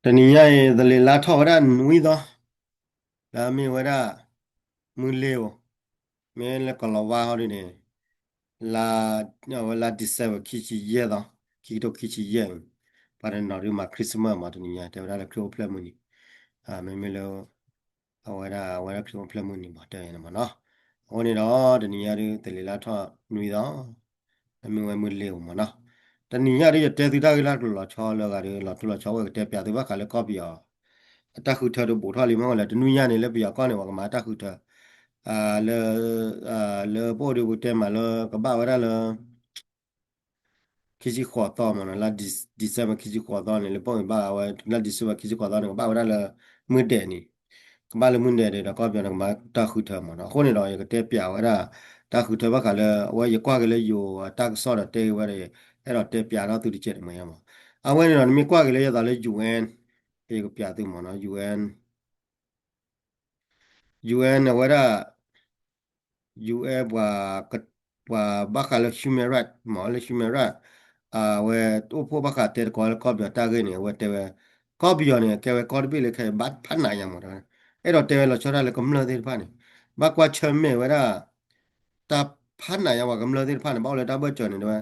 တနံၤညါအံၤ သလ့ၤလါထီၣ်ဝဲဒၣ်နွံသီ, လၢမ့ၢ်ဝဲဒၣ် မုၢ်လ့ၤဧိၤ, မ့ၢ်လၢကီၤလၤဝါဟီဒုန့ၣ် လါ, အဝဲလါ December ခံဆံယဲၢ်သီ, ခံကထိခံဆံယဲၢ်, ပှၤတနီၤဒုးမၤ Christmas မး တနံၤညါ တဲဝဲဒၣ်လၢခရံာ်အိၣ်ဖျဲၣ်မုၢ်နံၤ, မ့မ့ၢ်လၢ အဝဲဒၣ် အဝဲဒၣ်ခရံာ်အိၣ်ဖျဲၣ်မုၢ်နံၤမး တဲဝဲန့ၣ်မးနီၤ. အဃိန့ၣ်ဒီး တနံၤညါဒုး သလ့ၤလါထီၣ်နွံသီ, မ့ၢ်ဝဲမုၢ်လ့ၤဧိၤမးနီၤ. တနံၤညါဒုး ယတဲသုတၢ်ဂ့ၢ်လၢကျိၤလီၤဆီလၢဂၤဒုး လီၤထူလီၤဆီ ဝဲကတဲပၠးသုဘၣ်ဃးလၢကီၢ်ပယီၤ အတၢ်ဃုထၢတဘူးထီၣ်လံမ့ၢ်လၢ တနွံညါန့ၣ် လၢပယီၤကီၢ်န့ၣ် ပှၤကမၤတၢ်ဃုထၢ လၢ, လၢပအိၣ်ဒုးပတဲမးလၢကဘၣ်ဝဲဒၣ်လၢ ခံဆံဃိးသီမးနီၤ, လါ December ခံဆံဃိးသီန့ၣ် လၢပအိၣ်ဘၣ်ဝဲ လါ December ခံဆံဃိးသီန့ၣ် ကဘၣ်ဝဲဒၣ်လၢမုၢ်ဒဲးန့ၣ်, ကဘၣ်လၢမုၢ်ဒဲးန့ၣ်ဒီး ကီၢ်ပယီၤန့ၣ်ကမၤတၢ်ဃုထၢမးနီၤ. အဃိန့ၣ်ဒီး ယကတဲပၠးဝဲဒၣ် တၢ်ဃုထၢဘၣ်ဃးလၢ အဝဲယကွၢ်က့ၤလၢယိၤအတၢ်ကစီၣ်ဒီးတဲဝဲဒီး အဲၣ်ဒိးတဲပၠးထီၣ်သုတကဲးတမှဲၤမး. အဝဲန့ၣ်ဒီး နမ့ၢ်ကွၢ်က့ၤလၢယသးလၢ UN, ယကပၠးသုမးနီၤ, UN UN အဝဲဒၣ် UN ပှၤ, ပှၤဘၣ်ဃးလၢ human right မး လၢ human right, အဝဲအိၣ်ဖှိၣ်ဘၣ်ဃးတဲသကိးလၢကီၢ်ပယီၤတၢ်ဂ့ၢ်န့ၣ် အဝဲတဲဝဲ ကီၢ်ပယီၤန့ၣ် ကဲဝဲကီၢ်တဘ့ၣ်လၢခဲအံၤ ဘၣ်ဖးနးညါမး, အဲၣ်ဒိးတဲဝဲလီၤဆီဒၣ်လၢကမျၢၢ်သ့ၣ်တဖၣ်န့ၣ် ဘၣ်ကွၢ်ဆၢၣ်မဲာ်ဝဲဒၣ် တၢ်ဖးနးညါပှၤကမျၢၢ်သ့ၣ်တဖၣ်န့ၣ် ဘၣ်အိၣ်လၢတၢ်ဘၢၣ်စၢၤန့ၣ် တဲဝဲ,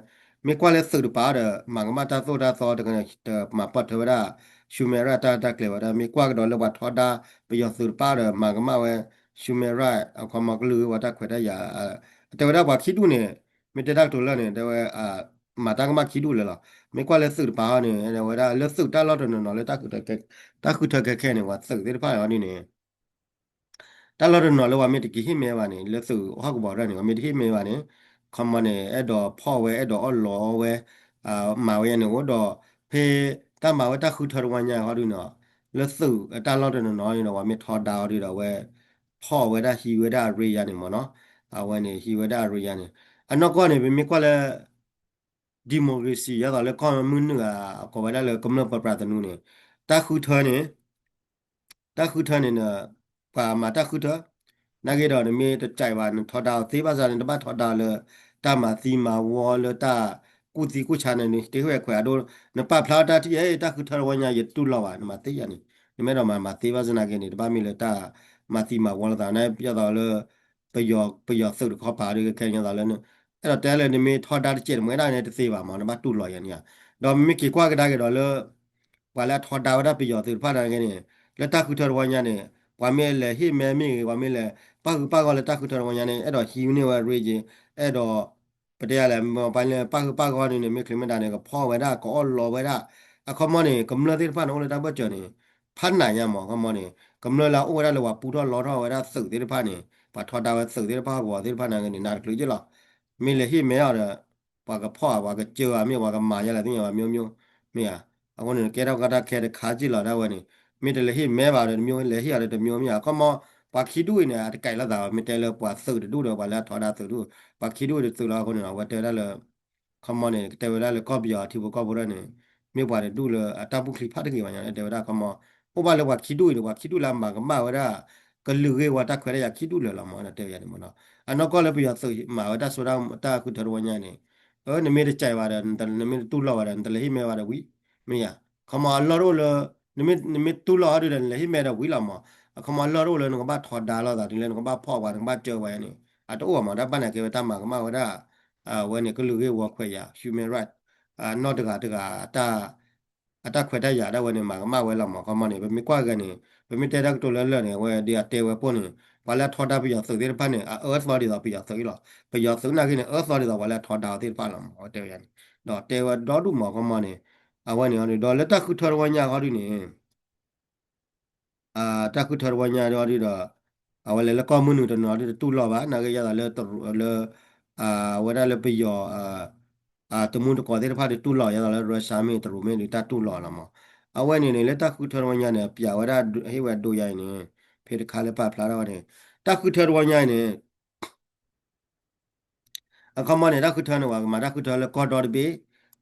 မ့ၢ်ကွၢ်လၢသုးတပၤဒီး မၤကမၣ်တၢ်သိၣ်တၢ်သီ တမၤပီၢ်ထွဲဝဲဒၣ် human right တၢ်တၢ်ကျဲၤဝဲဒၣ်, မ့ၢ်ကွၢ်ကဒီးလၢပှၤထီဒါပယီၤသုးတပၤဒီး မၤကမၣ်ဝဲ human right အခီမီကလုာ်ဂ့ၢ်ဝီတၢ်ခွဲးတၢ်ယာ်, တဲဝဲဒၣ်ပှၤခံဒူၣ်န့ၣ် မ့ၢ်တဲတၢ်ကတိၤလၢာ်န့ၣ် တဲဝဲ မၤတၢ်ကမၣ်ခံဒူၣ်လၢာ်လီၤ. မ့ၢ်ကွၢ်လၢသုးတပၤဟီန့ၣ် ဝဲဒၣ်လၢသုးတၢ်လီၢ်တနီၤနီၤလၢ တၢ်ဃုထၢခဲခဲန့ၣ် ပှၤသုးသ့ၣ်တဖၣ်န့ၣ် တၢ်လီၢ်တနီၤလၢပှၤမ့ၢ်တက့ၤဟ့ၣ်မဲဘၣ်န့ၣ် လၢသုးဟီၣ်ကဝီၤတဖၣ်န့ၣ် ပှၤမ့ၢ်တဟ့ၣ်မဲဘၣ်န့ၣ် ခီမီန့ၣ် အဲၣ်ဒိးဖီၣ်ဝဲ အဲၣ်ဒိးအီၣ်လီၤဝဲ မၤဝဲယါန့ၣ်အိၣ်ဒီး ဖဲတၢ်မၤဝဲတၢ်ဃုထၢတဝီညါဟီဒုန့ၣ် လၢသုးတၢ်လီၢ်တနီၤနီၤန့ၣ်ဒီး ပှၤမ့ၢ်ထီဒါအီၤဒုဒီး အဝဲဖီၣ်ဝဲဒၣ်ဟံးဝဲဒၣ်အရ့ယါန့ၣ်မ့ၢ်နီၤ, အဝဲန့ၣ်ဟံးဝဲဒၣ်အရ့ယါန့ၣ် အနီၢ်ကီၢ်န့ၣ် ပမ့ၢ်ကွၢ်လၢ democracy ယသိးလၢကီၢ်မုၢ်နုာ်ဧါ ကိးဝဲဒၣ်လၢကမျၢၢ်ပၢပြးသနူန့ၣ် တၢ်ဃုထၢန့ၣ် တၢ်ဃုထၢန့ၣ် ပှၤမၤတၢ်ဃုထၢ နာ်က့ဒီး နမ့ၢ်တကးဘၣ် နထီဒါအီၤသ့ဘၣ်ဆၣ်န့ၣ် တဘၣ်ထီဒါအီၤလၢ တၢ်မၤသံမၤဝီလၢတၢ်ကူၣ်သံကူၣ်ဆါန့ၣ် နတဟ့ၣ်ဝဲခွဲးအဒိ နပာ်ဖျါတၢ်ထံၣ် တၢ်ဃုထၢတဝီညါ ယတူၢ်လိာ်ဘၣ် နမၤသ့ယါန့ၣ် နမ့ၢ်အဲၣ်ဒိးမၤမၤသ့ဘၣ်ဆၣ်နာ်က့န့ၣ် တဘၣ်မ့ၢ်လၢတၢ်မၤသံမၤဝီလိာ်သး နယသိးလၢ ပယီၤသုးတခီပၤဒီးခဲအံၤယသိးလၢ အဲၣ်ဒိးတဲလၢ နမ့ၢ်ထီဒါတစဲးတမှဲဒၣ်န့ၣ်တသ့ဘၣ်မး နဘၣ်တူၢ်လိာ်ယါန့ၣ်ဧါ. ဒီးမ့မ့ၢ်က့ၤကွၢ်ကဒါက့ၤဒီးလၢ ပှၤလၢအထီဒါဝဲဒၣ်ပယီၤသုးတဖၣ်နာ်က့န့ၣ် လၢတၢ်ဃုထၢတဝီညါန့ၣ် ပှၤမ့ၢ်လဲၤဟ့ၣ်မဲမ့ၢ်ဂ့ၤ ပှၤမ့ၢ်လဲၤပၣ်ဃုာ်ပၣ်ဂီၢ်လၢတၢ်ဃုထၢတဝီညါန့ၣ် အဲၣ်ဒိးဟံးန့ၢ်ဝဲရ့ယ့ အဲၣ်ဒိး ပတဲယါလဲၣ် ပှၤလၢပၣ်ဃုာ်ပၣ်ဂီၢ်န့ၣ် မ့ၢ်ချုးမ့ၢ်ဒၣ်န့ၣ် ကဖီၣ်ဝဲဒၣ် ကအီၣ်လီၤဝဲဒၣ် အခီမီန့ၣ် ကမျၢၢ်သ့ၣ်တဖၣ်န့ၣ် အိၣ်လၢတၢ်ဘၢၣ်စၢၤန့ၣ် ဖးနးညါမး အခီမီန့ၣ် ကမျၢၢ်လၢအအိၣ်ဝဲဒၣ်လၢပှၤပူထီၣ်လီထီၣ်ဝဲဒၣ်သုးသ့ၣ်တဖၣ်န့ၣ် ပှၤထီဒါဝဲသုးသ့ၣ်တဖၣ်ဟီၣ်ကဝီၤသ့ၣ်တဖၣ်နာ်က့န့ၣ် နၤတချုးက့လီၤ. မ့ၢ်လဲၤဟ့ၣ်မဲအီၤဒီး ပှၤကဖီၣ်ဧါ ပှၤကစၢဧါ မ့ၢ်ပှၤကမၤယါလဲၣ်သ့ၣ်ညါဘၣ် မျိုးမျိုး မ့ၢ်ဧါ. အဃိန့ၣ် ကဲထီၣ်ကတၢ်ခဲတခါက့လီၤဒၣ်ဝဲန့ၣ် မ့ၢ်တလဲၤဟ့ၣ်မဲဘၣ်ဒီးတမျိုး လဲၤဟ့ၣ်အီၤဒီးတမျိုးမ့ၢ်ဧါ. အခီမီ ပှၤခံဒူၣ်အံၤန့ၣ် အတကဲလီၤသး မ့ၢ်တဲလၢပှၤသုးတဒူၣ်ဒီး ပှၤလၢအထီဒါသုးဒူၣ် ပှၤခံဒူၣ်အံၤတသုးလီၤ. အဃိန့ၣ် အဝဲတဲဝဲဒၣ်လၢ ခီမီန့ၣ် ကတဲဝဲဒၣ်လၢကီၢ်ပယီၤထံဖိကီၢ်ဖိဒၣ်န့ၣ် မ့ၢ်ပှၤတဒူၣ်လၢအတၢ်ပူၣ်ချံဖးတဂ့ၤဘၣ်ညါ တဲဝဲဒၣ်ခီမီ အိၣ်ဘၣ်လၢပှၤခံဒူၣ်အံၤန့ၣ် ပှၤခံဒူၣ်လၢအမၤကမၣ်ဝဲဒၣ် ကလုာ်ဂ့ၢ်ဝီတၢ်ခွဲးတၢ်ယာ်ခံဒူၣ်လၢာ်လီၤမး တဲဝဲယါန့ၣ်မးနီၤ. အနီၢ်ကီၢ်လၢပယီၤသုးမၤဝဲတၢ်စိတၢ်ကမီၤတၢ်ဃုထၢတဝီညါန့ၣ် အၢ နမ့ၢ်တကးဘၣ်ဒီး နမ့ၢ်တတူၢ်လိာ်ဘၣ်ဒီး နတလဲၤဟ့ၣ်မဲဘၣ်ဒီးဝံၤ မ့ၢ်ဧါ. ခီမီအလီၢ်တအိၣ်လၢ နမ့ၢ်တူၢ်လိာ်အီၤဒီး နလဲၤဟ့ၣ်မဲဒီးဝံၤလီၤမး. အခီမီအလီၢ်တအိၣ်လၢနကဘၣ်ထီဒါလိာ်သး နကဘၣ်ဖီၣ်ပှၤ နကဘၣ်စၢပှၤန့ၣ် အတအိၣ်ဘၣ်မး တၢ်ဘၣ်နာ်က့ဝဲတၢ်မၤကမၣ်ဝဲဒၣ် အဝဲန့ၣ် ကလုာ်ဂ့ၢ်ဝီခွဲးယာ် human right နီၢ်တဂၤတဂၤ အတၢ်ခွဲးတၢ်ယာ်ဒၣ်ဝဲန့ၣ် မၤကမၣ်ဝဲလီၤမး. ခီမီန့ၣ် ပမ့ၢ်ကွၢ်ဂ့ၤန့ၣ် ပမ့ၢ်တဲတၢ်ကတိၤလၢလၢာ်န့ၣ် အဝဲဒ်အတဲဝဲပိၢ်န့ၣ် ပှၤလၢအထီဒါပယီၤသုးသ့ၣ်တဖၣ်န့ၣ် အအၢသီဒ်သိးပယီၤသုးအံၤလီၤ. ပယီၤသုးနာ်က့န့ၣ် အၢသီဒ်သိးပှၤလၢအထီဒါအီၤသ့ၣ်တဖၣ်လီၤမး တဲဝဲန့ၣ် ဒီးတဲဝဲဒီဒူၣ်မး ခီမီန့ၣ် အဝဲန့ၣ်ဒီးလၢတၢ်ဃုထၢတဝီညါဃီဒုန့ၣ် တၢ်ဃုထၢတဝီညါဒီး အဝဲလဲၤလၢကီၢ်မုၢ်နုာ်တနီၤဒုတတူၢ်လိာ်ဘၣ် နာ်က့ယသးလၢ လၢ အဝဲဒၣ်လၢပယီၤ တမူတကိးသ့ၣ်တဖၣ်ဒုတူၢ်လိာ် ယသးလၢ Russia မ့ၢ်တရူးမ့ၢ်ဒုတၢ်တူၢ်လိာ်လီၤမး. အဝဲန့ၣ်န့ၣ် လၢတၢ်ဃုထၢတဝီညါန့ၣ် ပၠးဝဲဒၣ်ဟ့ၣ်ဝဲဒိယါအံၤန့ၣ် ဖဲတခါလၢပာ်ဖျါထီၣ်ဝဲန့ၣ် တၢ်ဃုထၢတဝီညါအံၤန့ၣ် အခီမီန့ၣ် တၢ်ဃုထၢန့ၣ် ပှၤကမၤတၢ်ဃုထၢလၢကီၢ်ဒီတဘ့ၣ်,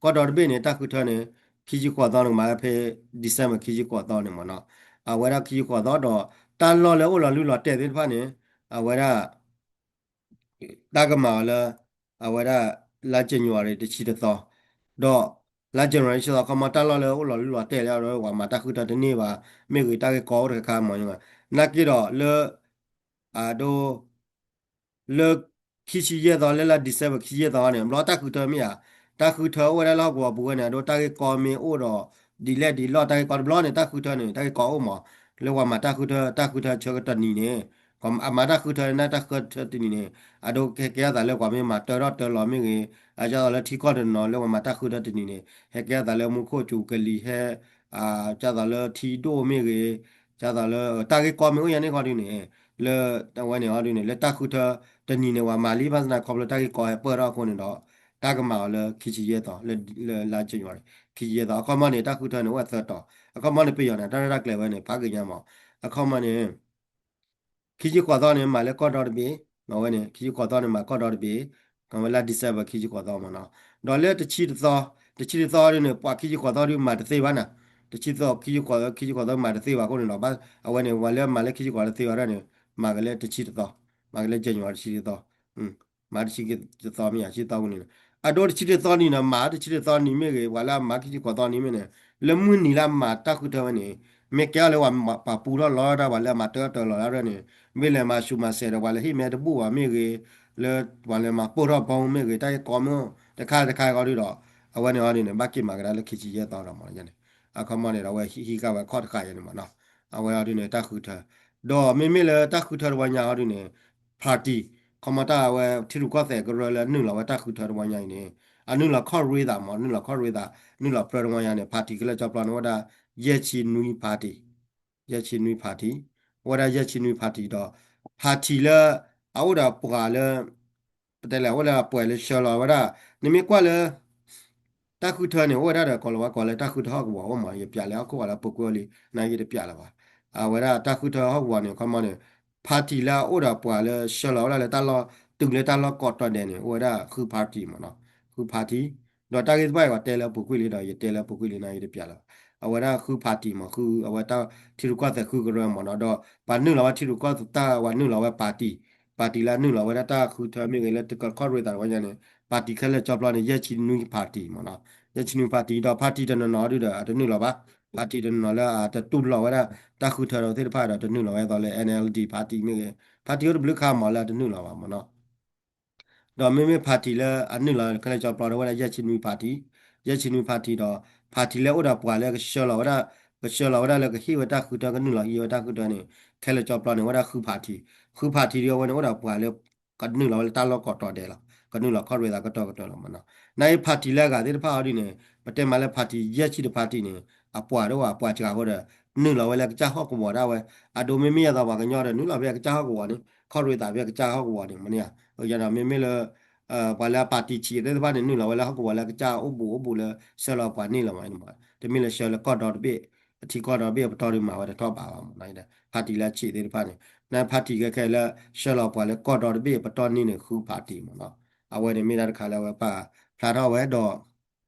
ကီၢ်ဒီတဘ့ၣ်န့ၣ် တၢ်ဃုထၢန့ၣ် ခံဆံဃိးသီန့ၣ် ကမၤဝဲဖဲ December ခံဆံဃိးသီန့ၣ်မးနီၤ. အဝဲဒၣ်ခံဆံဃိးသီဒီး တၢ်လီၢ်လၢအိၣ်လီၤလုၢ်လီၤတဲာ်သ့ၣ်တဖၣ်န့ၣ် အဝဲဒၣ် တၢ်ကမၤအီၤလၢ အဝဲဒၣ် လါ January တဆံတသီ ဒီး လါ January ဆံသီ ခီမီ တၢ်လီၢ်လၢအိၣ်လီၤလုၢ်လီၤတဲာ်လၢ ပှၤမၤတၢ်ဃုထၢတန့ၢ်ဘၣ် မ့ၢ်ဂ့ၤ တၢ်ဂ့ၢ်ကီအိၣ်တခါခါမီၤ, နာ်က့ဒီးလၢ အဒိ လၢ ခံဆံယဲၢ်သီ လၢလါ December ခံဆံယဲၢ်သီန့ၣ် ဘျီတၢ်ဃုထၢမ့ၢ်ဧါ, တၢ်ဃုထၢအိၣ်ဝဲဒၣ်လၢဟီၣ်ကဝီၤပူၤဝဲန့ၣ် အဒိတၢ်ဂ့ၢ်ကီမ့ၢ်အိၣ်ဒီး ဒ်လဲၣ်ဒ်လဲၣ် တၢ်ဂ့ၢ်ကီတဘျီန့ၣ် တၢ်ဃုထၢန့ၣ် တၢ်ဂ့ၢ်ကီအိၣ်မး, လၢပှၤမၤတၢ်ဃုထၢ တၢ်ဃုထၢဆၢကတီၢ်တနံၤန့ၣ် အမၤတၢ်ဃုထၢန့ၣ် တၢ်ဃုထၢတနံၤန့ၣ် အဒိကဲကဲထီၣ်သးလၢပှၤမ့ၢ်မၤတၢထီၣ်တၢလီၤမ့ၢ်ဂ့ၤ, အကဲသိးလၢထံကီၢ်တနီၤလၢပှၤမၤတၢ်ဃုထၢတနံၤန့ၣ် ဟဲကဲထီၣ်သးလၢမူခိၣ်စူၤကလံၤဟဲ ကဲသိးလၢထံဒိၣ်မ့ၢ်ဂ့ၤ, ကဲသိးလၢတၢ်ဂ့ၢ်ကီမ့ၢ်အိၣ်ယါန့ၣ်ခီဒုန့ၣ် လၢအဝဲန့ၣ်အီၤဒုန့ၣ် လၢတၢ်ဃုထၢတနံၤန့ၣ် ပှၤမၤလံ ဘၣ်ဆၣ်သနာ်က့ခီဖျိတၢ်ဂ့ၢ်ကီဟဲပၢၢ်ထီၣ်အဃိန့ၣ်ဒီး တၢ်ကမၤအီၤလၢခံဆံယဲၢ်သီ လၢ လၢလါ January ခံဆံယဲၢ်သီ အခီမီန့ၣ် တၢ်ဃုထၢန့ၣ် အိၣ်ဝဲသၢတီၤ အခီမီန့ၣ် ပယီၤန့ၣ် တၢ်ရဲၣ်တၢ်ကျဲၤဝဲန့ၣ် ဖးက့ၤညါမး အခီမီန့ၣ် ခံဆံဃိးသီန့ၣ် မၤလၢကီၢ်ဒီတဘ့ၣ်, အဝဲန့ၣ် ခံဆံဃိးသီန့ၣ် မၤကီၢ်ဒီတဘ့ၣ်, အဝဲလါ December ခံဆံဃိးသီမးနီၤ, ဒီးလၢတဆံတသီ, တဆံတသီဒုန့ၣ် ပှၤခံဆံဃိးသီဒုမၤတသ့ဘၣ်နီၤ, တဆံသီ ခံဆံဃိးသီ ခံဆံဃိးသီမၤတသ့ဘၣ်အဃိန့ၣ်ဒီး အဝဲန့ၣ် ပှၤလၢမၤလၢခံဆံဃိးသီတသ့ဘၣ်ဒၣ်န့ၣ် မၤက့ၤလၢတဆံတသီ, မၤက့ၤလၢ January တဆံတသီ မၤတဆံတသီမ့ၢ်ယါ ဆံသီဝဲန့ၣ်, အဒိတဆံတသီနံၤန့ၣ် မၤတဆံတသီနံၤမ့ၢ်ဂ့ၤ ပှၤလၢအမၤခံဆံဃိးသီနံၤမ့ၢ်န့ၣ်, လၢမုၢ်နံၤလၢအမၤတၢ်ဃုထၢဝဲန့ၣ်, မ့ၢ်ကဲထီၣ်လၢပှၤပာ်ပူထီၣ်လီၤတၢ် ပှၤလၢအမၤတၢထီၣ်တၢလီၤတၢ်န့ၣ်, မ့ၢ်လဲၤမၤဆူးမၤစဲးဒီး ပှၤလၢဟ့ၣ်မဲတဘူၣ်ဘၣ်မ့ၢ်ဂ့ၤ, လၢပှၤလဲၤမၤပိၢ်ထီၣ်ဘီမ့ၢ်ဂ့ၤ တၢ်ဂ့ၢ်ကီမ့ၢ်တခါတခါအီၤဒုဒီး, အဝဲန့ၣ်အီၤဒုန့ၣ် ဘၣ်က့ၤမၤကဒါလၢခံဆံယဲၢ်သီဒီးမးန့ၣ်, အခီမီန့ၣ်ဒီး အဝဲဟံးဃာ်ဝဲခီၣ်တဃာ်ယဲန့ၣ်မးနီၤ, အဝဲအီၤဒုန့ၣ် တၢ်ဃုထၢ ဒီးမ့မ့ၢ်လၢတၢ်ဃုထၢတဝီညါအီၤဒုန့ၣ်, party, ခီမီတၢ်အဝဲထံရူၢ်ကီၢ်သဲးကရၢလၢအနုာ်လီၤဝဲတၢ်ဃုထၢတဝီညါအံၤန့ၣ်, အနုာ်လီၤခီၣ်ရ့သးမး နုာ်လီၤခီၣ်ရ့သး, နုာ်လီၤပြၢတဝီညါန့ၣ် party ခဲလၢာ်ကၠီပျီန့ၣ် အိၣ်ဝဲဒၣ် ယဲၢ်ဆံနွံ party, ယဲၢ်ဆံနွံ party, အိၣ်ဝဲဒၣ်ယဲၢ်ဆံနွံ party ဒီး party လၢ အအိၣ်ဒီးပှၤလၢ ပတဲလဲၣ် အိၣ်လၢအပှဲၤလၢဆှၢလီၤဝဲဒၣ်, နမ့ၢ်ကွၢ်လၢ တၢ်ဃုထၢန့ၣ် အိၣ်ဝဲဒၣ်ဒီး ကိးလီၤဝဲကိးလၢတၢ်ဃုထၢဟီၣ်ကဝီၤအိၣ်မး ယပျးလၢဟီၣ်ခိၣ်ဝီၤလၢပူၤကွံာ်လံ, နာ်က့တပျးလၢၤဘၣ်, အဝဲဒၣ်တၢ်ဃုထၢဟီၣ်ကဝီၤန့ၣ် ခီမီန့ၣ်, party လၢအအိၣ်ဒီးပှၤလၢဆှၢလီၤဝဲဒၣ်လၢတၢ်လီၢ် တုၤလၢတၢ်လီၢ်ကိးတီၤဒဲးန့ၣ် အိၣ်ဝဲဒၣ်ဃု party မးနီၤ, ဃု party, ဒီးတၢ်ဂ့ၢ်တဖၣ်အံၤ ပှၤတဲလၢပူၤကွံာ်လံဒီး ယတဲလၢပူၤကွံာ်လံ နာ်က့တပျးလၢၤဘၣ်, အဝဲဒၣ်ဃု party မး ဃု အဝဲတၢ်ထံရူၢ်ကီၢ်သဲးဃုကရၢမးနီၤ, ဒီးပှၤနုာ်လီၤဝဲထံရူၢ်ကီၢ်သဲးတၢ် ပှၤနုာ်လီၤဝဲ party, party လၢအနုာ်လီၤဝဲဒၣ်တၢ်ဃုထၢမ့ၢ်ဂ့ၤ လၢတကခီၣ်ရ့သးတဝီညါန့ၣ် party ခဲလၢာ်ကၠီပျီန့ၣ် ယဲၢ်ဆံနွံ party မးနီၤ, ယဲၢ်ဆံနွံ party ဒီး party တနီၤနီၤဒုဒီး အတနုာ်လီၤဘၣ်, party တနီၤနီၤလၢအတတူၢ်လိာ်ဝဲဒၣ် တၢ်ဃုထၢဒီးသ့ၣ်တဖၣ်ဒီး တနုာ်လီၤဝဲအသိးလၢ NLD party မ့ၢ်ဂ့ၤ, party အိၣ်တဘျုးခါမးလၢအတနုာ်လီၤဘၣ်မးနီၤ ဒီးမ့မ့ၢ် party လၢအနုာ်လီၤခဲလၢာ်ကၠီပျီဒီး အိၣ်ဝဲဒၣ်ယဲၢ်ဆံနွံ party, ယဲၢ်ဆံနွံ party ဒီး party လၢအိၣ်ဒီးပှၤလၢကဆှၢလီၤဝဲဒၣ်, ကဆှၢလီၤဝဲဒၣ်လၢကဟ့ၣ်ဝဲတၢ်ဃုထၢ ကနုာ်လီၤဟံးဝဲတၢ်ဃုထၢန့ၣ် ခဲလၢာ်ကၠီပျီန့ၣ် အိၣ်ဝဲဒၣ်ဃု party, ဃု party ဒီးအဝဲန့ၣ်အိၣ်ဒီးပှၤလၢ ကနုာ်လီၤဝဲလၢတၢ်လီၢ်ကိးတီၤဒဲးလီၤ, ကနုာ်လီၤခီၣ်ရ့သးကတီၢ်ကတီၢ်လီၤမးနီၤ, နာ်က့ party လၢအဂၤသ့ၣ်တဖၣ်အီၤဒုန့ၣ် ပတဲမးလၢ party ယဲၢ်ဆံတ party န့ၣ် အပှၤတအိၣ်ဘၣ် အပှၤစှၤအဃိဒီး နုာ်လီၤဝဲလၢကစၢ်ဟီၣ်ကဝီၤဒၣ်ဝဲ, အဒိမ့မ့ၢ်ယသးပှၤကညီဒီး နုာ်လီၤဖဲအကစၢ်ဟီၣ်ကဝီၤန့ၣ် ခီၣ်ရ့သးဖဲအကစၢ်ဟီၣ်ကဝီၤန့ၣ် မ့ၢ်န့ၣ်ဧါ, ယဒီးမ့မ့ၢ်လၢ ပှၤလၢအ party ဆံးသ့ၣ်တဖၣ်န့ၣ် နုာ်လီၤဝဲလၢဟီၣ်ကဝီၤလၢအကစၢ်အိၣ်ဘူးအိၣ်ဘူးလၢဆှၢလီၤပှၤန့ၣ်လီၤမး, တမ့ၢ်လၢဆှၢလၢကီၢ်ဒီတဘ့ၣ်, အထံကီၢ်ဒီတဘ့ၣ်အပတီၢ်ဒုးမၤဝဲတထီၣ်ဘးဘၣ်မးနီၤ, party လၢအဆံးသ့ၣ်တဖၣ်န့ၣ်, နာ်က့ party ခဲခဲလၢဆှၢလီၤပှၤလၢကီၢ်ဒီတဘ့ၣ်အပတီၢ်န့ၣ်န့ၣ် ဃု party မးနီၤ, အဝဲန့ၣ်မ့ၢ်ဒၣ်တခါလၢအဝဲပာ်ဖျါထီၣ်ဝဲ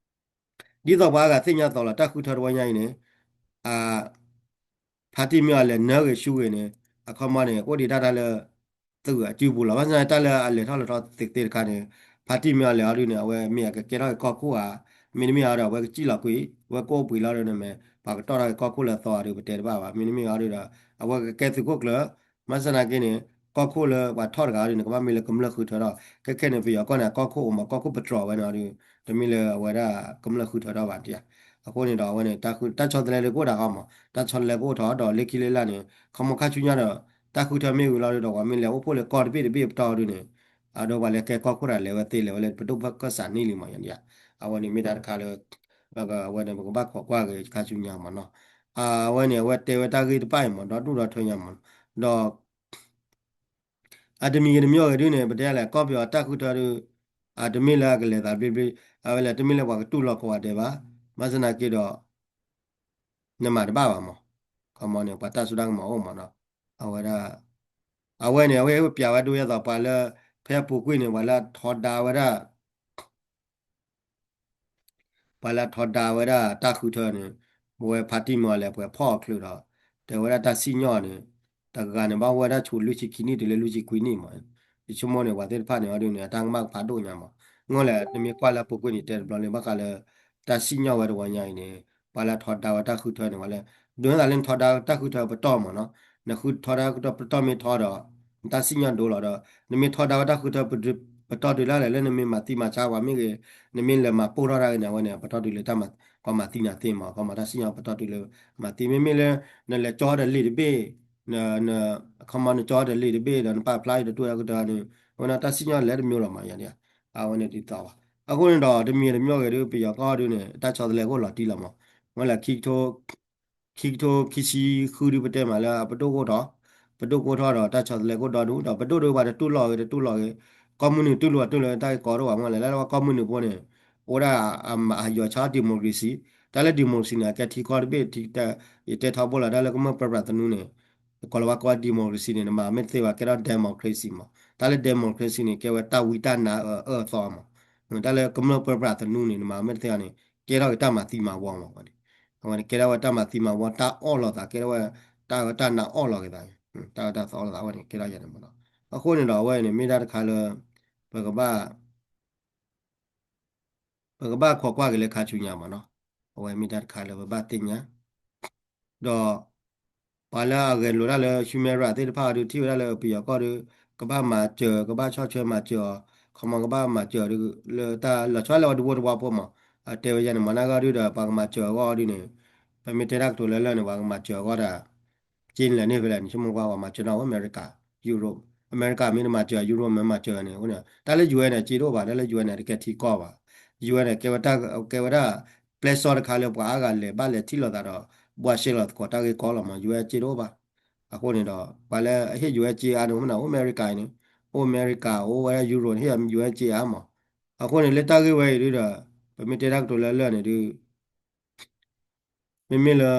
ဒီး ဒ်သိးပှၤအါဂၤသ့ၣ်ညါသိးလီၤ တၢ်ဃုထၢတဝီညါအံၤန့ၣ်, အ party မ့ၢ်အီၤလဲၤနၢဂ့ၤဆူဂ့ၤန့ၣ် အခီမီန့ၣ် အိၣ်ဒံးတၢ်တၢ်လၢ သုးအစုပူၤလီၤ. ဘၣ်ဆၣ်န့ၣ်တၢ်လၢအလဲၤထီၣ်လဲၤထီသ့သ့တခါန့ၣ်, party မ့ၢ်အီၤလဲၤအီၤဒုန့ၣ် အဝဲမ့ၢ်အကကဲထီၣ်က့ၤကီၢ်ခိၣ်ဧါ, မ့တမ့ၢ်အီၤဒီးအဝဲကစံၣ်လီၤကွံာ်, အဝဲကအိၣ်ပှ့ၤလီၤဒုန့ၣ်မ့ၢ် ပှၤကတီၢ်ထီၣ်က့ၤကီၢ်ခိၣ်လၢအသီဧါဒု ပတဲတဘၣ်ဘၣ်. မ့တမ့ၢ်အီၤဒုဒီး အဝဲကကဲသုးခိၣ်ကျၢၢ်, ဘၣ်ဆၣ်သနာ်က့န့ၣ် ကီၢ်ခိၣ်လၢပှၤထီၣ်တဂၤအီၤဒုန့ၣ် ကဘၣ်မ့ၢ်လၢကမျၢၢ်ဃုထၢထီၣ်, ခဲခဲန့ၣ် ပယီၤကီၢ်န့ၣ် ကီၢ်ခိၣ်အိၣ်မး ကီၢ်ခိၣ်ပတြီၤဝဲန့ၣ်အီၤဒု တမ့ၢ်လၢအဝဲဒၣ်ကမျၢၢ်ဃုထၢထီၣ်ဘၣ်တံၢ်ဧါ. အဃိန့ၣ်ဒီးအဝဲန့ၣ် တၢ်ဆီတလဲဒုကအိၣ်ဒၣ်ဃီမး, တၢ်ဆီတလဲကအိၣ်ထီၣ်ဒီးလၢခံလၢလာ်န့ၣ် ခီမီခါဆူညါဒီး တၢ်ဃုထၢမ့ၢ်ဝံၤလီၤဒုဒီး ပှၤမ့ၢ်လဲၤအိၣ်ဖှိၣ်လၢကီၢ်တဘ့ၣ်တဘ့ၣ်ပတီၢ်ဒုန့ၣ် အဒိပှၤလဲၤကဲကီၢ်ခိၣ်တၢ်လဲၤဝဲသ့လဲၤဝဲလၢပဒိၣ်ပကၢၢ်စးန့ၢ်လံမးယါန့ၣ်ဧါ. အဝဲန့ၣ်မ့ၢ်တၢ်တခါလၢ အဝဲန့ၣ် ပကဘၣ်ခိးကွၢ်ဂ့ၤခါဆူညါမးနီၤ. အဝဲန့ၣ် အဝဲတဲဝဲတၢ်ဂ့ၢ်တဖၣ်အံၤမး ဒီဒူၣ်ဒီထၢညါမးနီၤ. ဒီး အတမံၤဂ့ၤတမံၤဂ့ၤဒုန့ၣ် ပတဲလဲၣ် ကီၢ်ပယီၤတၢ်ဃုထၢဒု အတမ့ၢ်လၢအကလဲၤသးဘျ့ဘျ့, အဝဲလဲၣ်တမ့ၢ်လၢပှၤကတူၢ်လိာ်ကိးဂၤဒဲးဘၣ်. ဘၣ်ဆၣ်သနာ်က့ဒီး နမၤတဘၣ်ဘၣ်မး, ခီမီန့ၣ် ပှၤတၢ်စိတၢ်ကမီၤအိၣ်မးနီၤ. အဝဲဒၣ် အဝဲန့ၣ် အဝဲပျးဝဲဒၣ်ယဲသိးပှၤလၢ ဖဲအပူၤကွံာ်န့ၣ် ပှၤလၢအထီဒါဝဲဒၣ် ပှၤလၢအထီဒါဝဲဒၣ်တၢ်ဃုထၢန့ၣ် ပဝဲဖါတံၢ်မ့ၢ်အီၤလဲၣ် ပှၤဖီၣ်အီၤချုးဒီး တဲဝဲဒၣ်တၢ်စံၣ်ညီၣ်န့ၣ် တဂၤန့ၣ် ဘၣ်ဝဲဒၣ်ဆူလွံၢ်ဆံခံနံၣ်တုၤလၢလွံၢ်ဆံခွံနံၣ်မး. ယဆိကမိၣ်န့ၣ် ပှၤသ့ၣ်တဖၣ်န့ၣ်အီၤဒုန့ၣ် အတၢ်ကမၣ်ကဖးဒိၣ်ညါမး. မ့ၢ်လဲၣ် နမ့ၢ်ကွၢ်လၢအပူၤကွံာ်န့ၣ် တဲတဘျီလၢဘၣ်ဃးလၢ တၢ်စံၣ်ညီၣ်ဝဲတဝီညါအံၤန့ၣ် ပှၤလၢထီဒါဝဲတၢ်ဃုထၢန့ၣ် ပှၤလၢ ဒ်သိးလၢနထီဒါတၢ်ဃုထၢပတီၢ်မ့ၢ်နီၤ, နဃုထီဒါတၢ်ဃုထၢပတီၢ်မ့ၢ်ထီဒီး နတၢ်စံၣ်ညီၣ်ဒိလီၤဒီး နမ့ၢ်ထီဒါဝဲတၢ်ဃုထၢပတီၢ်တုၤလၢ်လဲၣ် လၢနမ့ၢ်မၤသံမၤဆါပှၤမ့ၢ်ဂ့ၤ, နမ့ၢ်လဲၤမၤပိၢ်ထီၣ်တၢ်ဂ့ၤန့ၣ် အဝဲန့ၣ် ပတီၢ်တုၤလၢတၢ်မၤ ကီမၤသံနၤသ့မ့ၢ် ကီမၤတၢ်စံၣ်ညီၣ်ပတီၢ်တုၤလၢ မၤသံ မ့မ့ၢ်လၢ နလဲၤကၠီဒီးလ့ၤတဘ့ၣ် န န ခီမီ နကၠီဒီးလ့ၤတဘ့ၣ်ဒီး နပာ်ဖျါအံၤတတူၢ်တၢ်ကတၢၢ်န့ၣ် အဝဲန့ၣ်တၢ်စံၣ်ညီၣ်လဲၤတမံၤလီၤမး ယၤဒ် အဝဲန့ၣ်ဒ်သိးဘၣ်. အဃိန့ၣ်ဒီး တမံၤတမံၤဂ့ၤဒီး ပယီၤကီၢ်ဒုန့ၣ် တၢ်ဆီတလဲအိၣ်လီၤတံၢ်လီၤမး, ဝဲလၢ ခံကထိခံဆံဃုဒုပတဲမးလၢ ပဒိၣ်ကအိၣ်ထီၣ်, ပဒိၣ်ကအိၣ်ထီၣ်ဒီး တၢ်ဆီတလဲကအိၣ်ဒီဒူၣ်ဒီး ပဒိၣ်ဒုပှၤတတူၢ်လိာ်ဂ့ၤ တတူၢ်လိာ်ဂ့ၤ, ကီၢ်မုၢ်နုာ်တူၢ်လိာ်တူၢ်လိာ် တၢ်ဂ့ၢ်ကီတအိၣ်ဘၣ် မ့ၢ်လဲၣ် လၢကီၢ်မုၢ်နုာ်ဖိန့ၣ် အိၣ်ဒၣ် အယီၤဆါ democracy, တၢ်လၢ democracy န့ၣ် အကဲထံကီၢ်တဘ့ၣ် ယတဲထီဘိလီၤ တၢ်လၢကမျၢၢ်ပၢပြးသနူန့ၣ် ကိးလီၤဝဲကိး democracy န့ၣ် နမၤမ့ၢ်တသ့ဘၣ် ကဲထီၣ် democracy မး, တၢ်လၢ democracy န့ၣ် ကဲဝဲတၢ်ဝံတၢ်နါအၢအၢသီမး, တၢ်လၢကမျၢၢ်ပၢပြးသနူန့ၣ် နမၤမ့ၢ်တသ့ဘၣ်န့ၣ် ကဲထီၣ်က့ၤတၢ်မၤသံမၤဝီမး, အဝဲန့ၣ် ကဲထီၣ်ဝဲတၢ်မၤသံမၤဝီ တၢ်အီၣ်လိာ်သး ကဲထီၣ်ဝဲ တၢ်အၢတၢ်နါအီၣ်လိာ်က့ၤသး တၢ်အၢတၢ်သီအီၣ်လိာ်သး အဝဲန့ၣ် ကဲထီၣ်ယၤန့ၣ်မးနီၤ. အဃိန့ၣ်ဒီး အဝဲန့ၣ် မ့ၢ်တၢ်တခါလၢ ပကဘၣ် ပကဘၣ်ခိးကွၢ်က့ၤလၢခါဆူညါမးနီၤ, အဝဲမ့ၢ်တၢ်တခါလၢပဘၣ်သ့ၣ်ညါ, ဒီး ပှၤလၢအဂဲၤလိာ်တၢ်လၢ human right သ့ၣ်တဖၣ်အီၤဒုး ထံၣ်ဝဲဒၣ်လၢပယီၤကီၢ်ဒီး ကဘၣ်မၤစၢၤ ကဘၣ်ဆီၣ်ထွဲမၤစၢၤအီၤ, ခီမီကဘၣ်မၤစၢၤအီၤဒုး လၢတၢ်လီၤဆီလၢအီၤဒုး ဝိတဝီဖိမး, အတဲဝဲယဲန့ၣ် မၤနၢၤဂီၢ်ဒုးဒီး ပှၤကမၤစၢၤအဂီၢ်ဒုးန့ၣ်, ပမ့ၢ်တဲတၢ်ကတိၤလၢလၢ်န့ၣ် ပှၤကမၤစၢၤအဂီၢ်ဒီး က့နလဲၤန့ၢ်ဖဲလဲၣ်န့ၣ် ဆိကမိၣ်ကွၢ် ပှၤမၤစၢၤနီၣ် အမဲရကၤ Europe, အမဲရကၤမ့ၢ်တမၤစၢၤ Europe မ့ၢ်မၤစၢၤန့ၣ် အဃိန့ၣ် တၢ်လၢ ယူၣ်အဲၣ်န့ၣ် စ့တအိၣ်ဘၣ် တၢ်လၢ ယူၣ်အဲၣ်န့ၣ် တကဲထံကီၢ်ဘၣ်, ယူၣ်အဲၣ်န့ၣ် ကဲဝဲဒၣ် ကဲဝဲဒၣ် ပျဲၢ်စီတခါလၢပှၤအါဂၤလဲၤဘၣ်လဲၤထံၣ်လိာ်သးဒီး ဘှါရှဲလိာ်သကိးတၢ်ဂ့ၢ်ကီလီၤမး ယူၣ်အဲၣ်စ့တအိၣ်ဘၣ်, အဃိန့ၣ်ဒီး ပှၤလၢအဟ့ၣ် ယူၣ်အဲၣ်စ့အါန့ၣ် မ့ၢ်နၤအိၣ်အမဲရကၤအံၤန့ၣ်, အိၣ်အမဲရကၤ အိၣ်ဝဲဒၣ် ယူရိၣ် ဟ့ၣ် ယူၣ်အဲၣ်စ့အါမး, အဃိန့ၣ် လၢတၢ်ဂ့ၢ်ဝဲအံၤဒုးဒီး ပမ့ၢ်တဲတၢ်ကတိၤလၢလၢ်န့ၣ်ဒုး မ့မ့ၢ်လၢ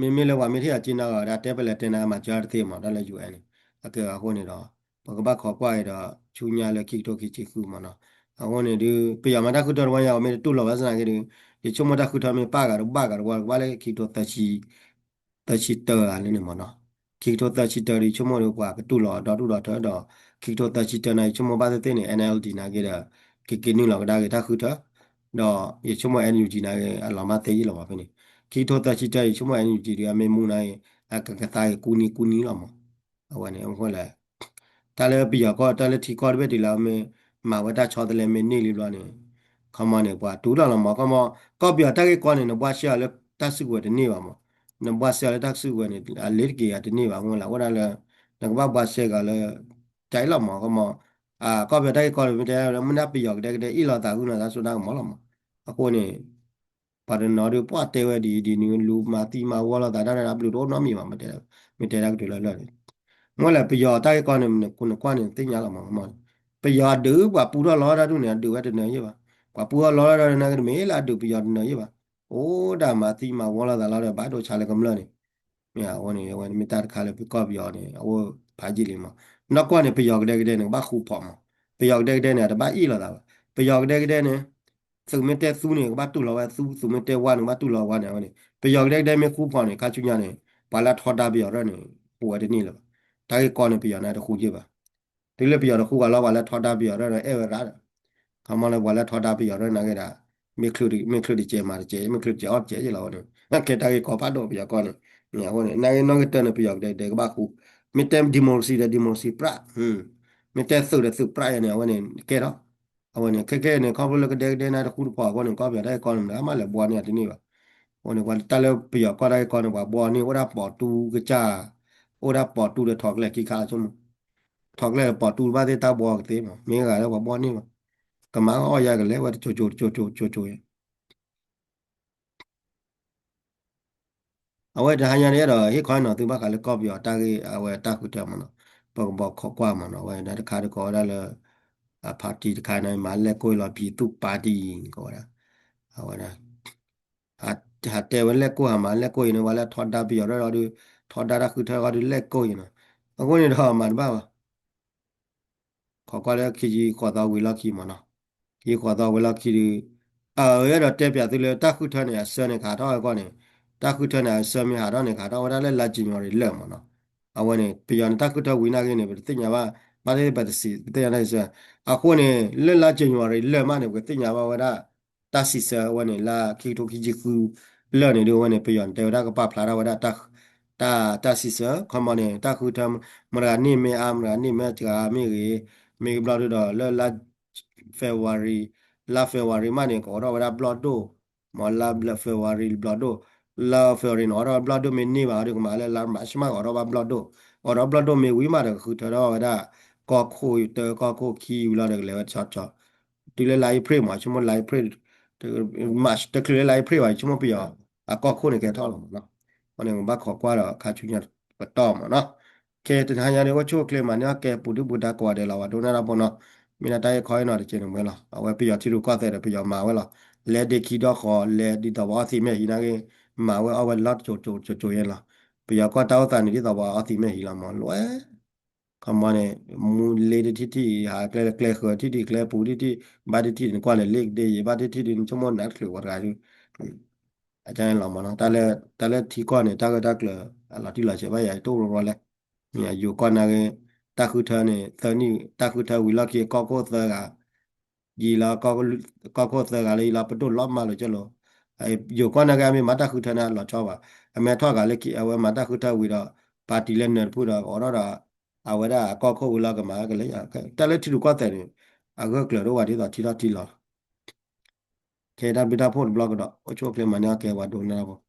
မ့မ့ၢ်လၢပှၤမ့ၢ်ထံၣ်အစ့နၤဂၤဒီး တဲပလဲၤတဲနၤမၤစၢၤတသ့မး တၢ်လၢ ယူၣ်အဲၣ် န့ၣ်, အကဲအဃိန့ၣ်ဒီး ပကဘၣ်ခိးကွၢ်အံၤဒီး ဆူညါလၢခံကထိခံဆံဃုမးနီၤ, အဃိန့ၣ်ဒုး ပယီၤမၤတၢ်ဃုထၢတဝီညါ ပမ့ၢ်တတူၢ်လိာ်ဘၣ်ဆၣ်သနာ်က့ဒုး ယဆိကမိၣ်တၢ်ဃုထၢမ့ၢ်ပာ်ဂၤတဘၣ်ဂၤတဝီ ကဘၣ်လၢခံကထိသၢဆံ သၢဆံတၢလၢန့ၣ်မးနီၤ, ခံကထိသၢဆံတၢဒီး ယဆိကမိၣ်ဒီးပှၤကတူၢ်လိာ်ဒီဒူၣ်ဒီထၢဒီး ခံကထိသၢဆံတၢန့ၣ် ယဆိကမိၣ်ဘၣ်သ့ၣ်သ့ၣ်န့ၣ် NLD နာ်က့ဒီး ကက့ၤနုာ်လီၤကဒါက့ၤတၢ်ဃုထၢ, ဒီးယဆိကမိၣ် NUG နာ်က့ အလီၤမၢ်သ့ယ့ၢ်လီၤမးဖဲန့ၣ်, ခံကထိသၢဆံတၢ ယဆိကမိၣ် NUG ဒီး အမ့ၢ်မူနာ်က့ အကကသါက့ၤကူနံကူနံလီၤမး, အဝဲန့ၣ် အဃိလဲၣ် တၢ်လၢပယီၤကီၢ် တၢ်လၢထံကီၢ်တဘ့ၣ်တုၤလၢအမ့ၢ်မၤဝဲတၢ်ဆီတလဲမ့ၢ်န့ၢ်လံဘျီန့ၣ်, ခီမီန့ၣ် ပှၤတူၢ်လီၤလီၤမး ခီမီ, ကီၢ်ပယီၤတၢ်ဂ့ၢ်ကီန့ၣ် နဘှါရှဲအီၤလၢတၢ်စုကဝဲၤတန့ၢ်ဘၣ်မး, နဘှါရှဲအီၤလၢတၢ်စုကဝဲၤန့ၣ် အလ့ၤတက့ၤအတန့ၢ်ဘၣ် အဃိလဲၣ် အိၣ်ဒၣ်လၢ နကဘၣ်ဘှါရှဲက့ၤလၢ တၢ်အံၤလီၤမး ခီမီ, ကီၢ်ပယီၤတၢ်ဂ့ၢ်ကီန့ၣ် မ့ၢ်တဲ မ့ၢ်ဒၣ်ပယီၤကဒဲကဒဲအ့ၣ်လိာ်သးဂုာ်လိာ်သးစိတၢ်ကမီၤလီၤမး, အဃိန့ၣ် ပှၤတနီၤဒုးပှၢ်တဲဝဲဒ်အံၤဒ်နုၤ လူၤမၤသံမၤဝီလိာ်သးတၢ်ဒီး အဘျုးတအိၣ်နီတမံၤဘၣ် မ့ၢ်တဲတၢ်ကတိၤလၢလၢ်န့ၣ်, မ့ၢ်လဲၣ် ပယီၤတၢ်ဂ့ၢ်ကီန့ၣ် နကွၢ်န့ၣ်သ့ၣ်ညါလီၤမး ခီမီ, ပယီၤအဒုးပှၤပူထီၣ်လီၤတၢ်ဒုးန့ၣ် အဒုးဝဲတနၢၤယ့ၢ်ဘၣ်, ပှၤပူထီၣ်လီၤတၢ်ဒီး နကတမ့ၢ်လၢအဒုးပယီၤတနၢၤယ့ၢ်ဘၣ်, အိၣ်ဒၣ်မၤသံမၤဝီလိာ်သးလီၤဒီး ဘၣ်ဒိဆါလၢကမျၢၢ်န့ၣ် မ့ၢ်အဝဲန့ၣ် အဝဲန့ၣ်မ့ၢ်တၢ်တခါလၢပကီၢ်ပယီၤန့ၣ် အအိၣ်ဖးယံာ်လံမး, နီၢ်ကီၢ်န့ၣ် ပယီၤကဒဲကဒဲန့ၣ် ကဘၣ်ဃူဖိးမး, ပယီၤကဒဲကဒဲန့ၣ် အတဘၣ်အ့ၣ်လိာ်သးဘၣ်, ပယီၤကဒဲကဒဲန့ၣ် သုးမ့ၢ်တဲသူန့ၣ် ကဘၣ်တူၢ်လိာ်ဝဲသူ, သုးမ့ၢ်တဲဝါန့ၣ် ကဘၣ်တူၢ်လိာ်ဝါန့ၣ် အဝဲန့ၣ် ပယီၤကဒဲကဒဲမ့ၢ်ဃူဖိးန့ၣ် ခါဆူညါန့ၣ် ပှၤလၢအထီဒါပယီၤဒၣ်န့ၣ် ပူၤဝဲတန့ၢ်လၢၤဘၣ်, တၢ်ဂ့ၢ်ကီန့ၣ် ပယီၤန့ၣ်တဃူယ့ၢ်ဘၣ် တုၤလၢပယီၤတဃူဘၣ်လီၤ ပှၤလၢထီဒါပယီၤဒၣ်န့ၣ် အဲၣ်ဝဲရၣ်ဒီး ခီမီလၢပှၤလၢထီဒါပယီၤဒၣ်နာ်က့ဒၣ် မ့ၢ်ချုးတကဲးမၤတကဲး မ့ၢ်ချုးတကဲးအီၣ်တကဲးယ့ၢ်လီၤဝဲန့ၣ် ကဲတၢ်ဂ့ၢ်ကီဖးဒိၣ်ပယီၤကီၢ်န့ၣ်, အဃိန့ၣ် နာ်က့နီၢ်ကတၢၢ်န့ၣ် ပယီၤကဒဲကဒဲကဘၣ်ဃူ, မ့ၢ်တဲ democracy ဒီး democracy ပြး, မ့ၢ်တဲသုးဒီးသုးပြးယဲန့ၣ် အဝဲန့ၣ်ကဲထီၣ်, အဝဲန့ၣ် ခဲခဲန့ၣ် ခီဖျိလၢကဒဲကဒဲန့ၣ်တဃူတဖိးအဃိန့ၣ် ကီၢ်ပယီၤတၢ်ဂ့ၢ်ကီန့ၣ် မ့ၢ်မးလဲၤဘှီန့ၢ်အတန့ၢ်ဘၣ်, အဃိန့ၣ် ပှၤတၢ်လၢပယီၤကီၢ်တၢ်ဂ့ၢ်ကီန့ၣ် ပှၤဘှီန့ၢ် အိၣ်ဒၣ်ပိာ်တူကစၢ်, အိၣ်ဒၣ်ပိာ်တူဒီးထီၣ်ကျဲခံခါဆိကမိၣ်, ထီၣ်ကျဲပိာ်တူဘၣ်သ့ၣ်တၢ်ဘှီကသ့မး မ့ၢ်ဂၤလၢပှၤဘှီန့ၢ်မး, ကမၤအီၣ်ယၤကလဲၤဝဲတကၠိကၠိကၠိကၠိကၠိကၠိ အဝဲတဟါညါန့ၣ်ဒီး ဟ့ၣ်ခီနီၤသုဘၣ်ဃးလၢကီၢ်ပယီၤတၢ်ဂ့ၢ် အဝဲတၢ်ဃုထၢမးနီၤ, ပကဘီခိးကွၢ်မးနီၤ အဝဲဒၣ်တခါတကီးဝဲဒၣ်လၢ အ party တခါန့ၣ် မၤလဲၢ်ကိၢ်လီၤ ပြည်သူ့ပါတီ ကိးဝဲဒၣ်, အဝဲဒၣ် ဟးတဲဝဲလဲၢ်ကိၢ် ဟးမၤလဲၢ်ကိၢ်အံၤန့ၣ် ပှၤလၢထီဒါပယီၤဒၣ်ဒီး ထီဒါတၢ်ဃုထၢအီၤဒုးလဲၢ်ကိၢ်အံၤနီၤ, အဃိန့ၣ်ဒီးမၤတဘၣ်ဘၣ် ခိးကွၢ်လၢခံဆံဃိးသီဝံၤလီၢ်ခံမးနီၤ, ခံဆံဃိးသီဝံၤလီၢ်ခံဒုး, အဝဲအဲၣ်ဒိးတဲပၠးသုလၢတၢ်ဃုထၢန့ၣ် အဆၢန့ၣ်ကဟးထီၣ်ဝဲကီၢ်န့ၣ်, တၢ်ဃုထၢန့ၣ် အဆၢမ့ၢ်ဟးထီၣ်န့ၣ် ကဟးထီၣ်ဝဲဒၣ်လၢလါ January လၢာ်မးနီၤ, အဝဲန့ၣ် ပယီၤန့ၣ် တၢ်ဃုထၢဝံၤနာ်က့န့ၣ် ပတသ့ၣ်ညါဘၣ်, ဘၣ်သ့ၣ်သ့ၣ်ပတစံး ပသ့ၣ်ညါတၢ်စံးဆၢ, အဃိန့ၣ် လၢလါ January လၢမးန့ၣ် ပကသ့ၣ်ညါဘၣ်ဝဲဒၣ် တၢ်စံးဆၢဝဲန့ၣ် လၢခံကထိခံဆံဃုလၢာ်န့ၣ်ဒုး အဝဲန့ၣ် ပယီၤန့ၣ်တဲဝဲဒၣ်ကပာ်ဖျါထီၣ်ဝဲဒၣ် တၢ် တၢ်စံးဆၢ ခီမီန့ၣ် တၢ်ဃုထၢ မတၤဂၤန့ၢ်မ့ၢ်အါ မတၤဂၤန့ၢ်မ့ၢ်စှၤမ့ၢ်ဂ့ၤ, မ့ၢ်ကဘျီဒုးဒီး လၢလါ February လါ February မးန့ၣ် ကအိးထီၣ်ဝဲဒၣ်ဘျီၣ်ဒိၣ်, မ့ၢ်လါ February ဘျီၣ်ဒိၣ်, လါ February န့ၣ် အိးထီၣ်ဘျီၣ်ဒိၣ်မ့ၢ်န့ၢ်ဘၣ်ဒီးကမၤလၢလါ March မး အိးထီၣ်ဘၣ်ဘျီၣ်ဒိၣ်, အိးထီၣ်ဘျီၣ်ဒိၣ်မ့ၢ်ဝံၤမးဒီး ကဃုထၢထီၣ်ဝဲဒၣ် ကီၢ်ခိၣ်တၢ ကီၢ်ခိၣ်ခံဝံၤလီၤဒီး ကလဲၤဝဲတဆီဆီ တုၤလၢလါ April မး ဆိကမိၣ်လါ April, March တချုးလၢလါ April ဘၣ် ဆိကမိၣ်ပယီၤ အကီၢ်ခိၣ်န့ၣ်ကဲထီၣ်လီၤမးနီၤ, အဃိန့ၣ် ကဘၣ်ခိးကွၢ်ဒီးခါဆူညါပတီၢ်မးနီၤ, ကဲ တနၤညါန့ၣ် အိၣ်ဆူၣ်အိၣ်ချ့မးန့ၢ်အီၣ်ကဲ ပူၤဒုၣ်ပူၤဒါကိးဂၤဒဲးလီၤ ပှၤဒိကနၣ်တၢ်ဖိနီၤ, မ့ၢ်ဒၣ်တၢ်အံၤခီအံၤနီၤ တက့ၢ်န့ၣ်မ့ၢ်လီၤ အဝဲပယီၤထံရူၢ်ကီၢ်သဲးဒီး ပယီၤမၤဝဲလီၤ, လဲၤဒ့ခံဒီဃီ လဲၤဒ်သိးပှၤအီသံးမဲာ်ဟံးနာ်က့, မၤဝဲအီၣ်ဝဲလီၤတစိၤစိၤစိၤယဲလီၤ, ပယီၤကီၢ်တၢ်အိၣ်သးန့ၣ် ဒ်သိးပှၤအီသံးမဲာ်ဟံးလီၤမး လွဲ ခီမီန့ၣ် မူလ့တထံၣ်ထံၣ် ဟးကျဲကျဲဃၢၤထံၣ်ထံၣ် ကျဲပူၤထံၣ်ထံၣ် ဘၣ်တထံၣ်န့ၣ် ကွၢ်လဲၤလ့ကဒ့ယဲ ဘၣ်တထံၣ်ဒုး နဆိကမိၣ်နးတချုးဝဲတဂၤဒုး အကန့ၣ်လီၤမးနီၤ, တၢ်လၢထံကီၢ်န့ၣ် တၢ်ဂ့ၢ်တၢ်ကျၢၤ အလီၤတံၢ်လီၤဆဲးဘၣ်ယၤ တအိၣ်ရီရီလဲၣ်, ယိၤကီၢ်နာ်က့ တၢ်ဃုထၢန့ၣ် သၢနံၣ် တၢ်ဃုထၢဝံၤလီၢ်ခံ ကီၢ်ခိၣ်သၢဂၤ ယံာ်လီၤ ကီၢ်ခိၣ်သၢဂၤလၢယံာ်လီၤ ပဒိၣ်လီၤမၢ်လိာ်ကၠဲလိၤ, ယိၤကီၢ်နာ်က့ အမ့ၢ်မၤတၢ်ဃုထၢန့ၣ် အလီၤဆီဘၣ်, အမ့ၢ်ထီၣ်ဂၤလၢခံ အဝဲမၤတၢ်ဃုထၢဝံၤဒီး ပၣ်တံၣ်လၢနၢၤတဖုဒီး အိးထီၣ်ဒီး အဝဲဒၣ်အကီၢ်ခိၣ်ဝံၤလီၢ်ကမၤကလဲၤယၤ, တၢ်လၢထံရူၢ်ကီၢ်သဲးန့ၣ် အဂၢၢ်ကျၢၤဒိၣ်ဝဲဒ်သိးထံထီၣ်ထံလီၤ ခဲတၢ်ဘျုးတၢ်ဖှိၣ်တဘျီကဒီး အိၣ်ဆူၣ်အိၣ်ချ့မၤန့ၢ်အီၣ်ကဲ ပှၤဒိကနၣ်တၢ်ဖိ